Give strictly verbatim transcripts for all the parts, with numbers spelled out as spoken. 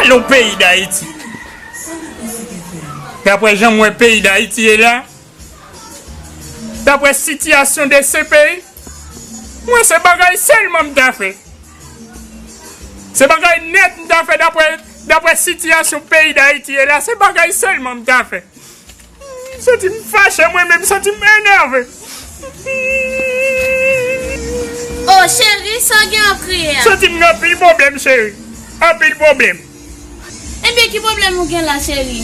Nan peyi Dayiti. Daprè jan m wè peyi Dayiti ye la, daprè sitiyasyon de se peyi, mwen se bagay sèlman m ta fè. Se bagay nèt m ta fè daprè, daprè sitiyasyon peyi Dayiti ye la, se bagay sèlman m ta fè. M santi m fache mwen menm, m santi m enève. O cheri, sa w gen w ap kriye a? Santi m gen anpil pwoblèm, cheri. Anpil pwoblèm. Ebyen, ki pwoblèm ou gen la, cheri?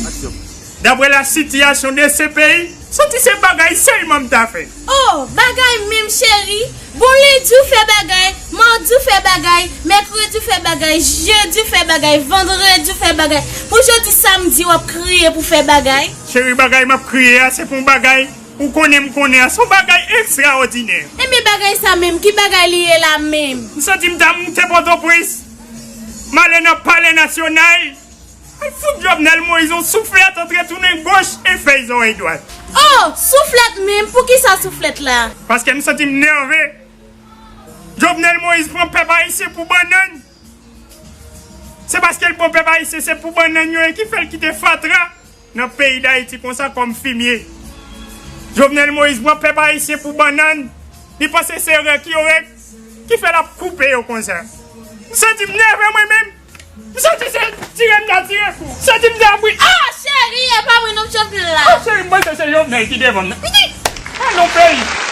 Daprè la sitiyasyon de se peyi, santi se bagay sèlman m ta fè. O, bagay menm, cheri. Bon, lendi w fè bagay, madi w fè bagay, mèkredi w fè bagay, jedi w fè bagay, vandredi w fè bagay. Pou jodi samdi w ap kriye pou fè bagay. Cheri, bagay m ap kriye a, se pou yon bagay ou konnen m konnen an, se yon bagay ekstraòdinè. Ebyen, bagay sa menm, ki bagay li ye la menm? M santi m ta moute Pòtoprens, m ale nan Palè Nasyonal, al fout Jovenel Moïse yon souflèt antre tounen goch e fèy zòrèy dwat. O, souflèt menm, poukisa souflèt la? Paske m santi m nève. Jovenel Moïse pran pèp ayisyen pou bannann. Se paske l pran pèp ayisyen, se pou bannann yo ye ki fè l kite fatra nan peyi Dayiti konsa kòm fimye. Jovenel Moïse pran pèp ayisyen pou bannann. Li panse se rèk yo rèk ki fè l ap koupe yo konsa. M santi m nève mwen menm. M santi se tire m ta tire kou. M santi m ta bri. Ah, cheri, e pa mwen non, Jovenel la. Ah, cheri, m panse se Jovenel ki devan m nan. Piti! Ah, non, peyi.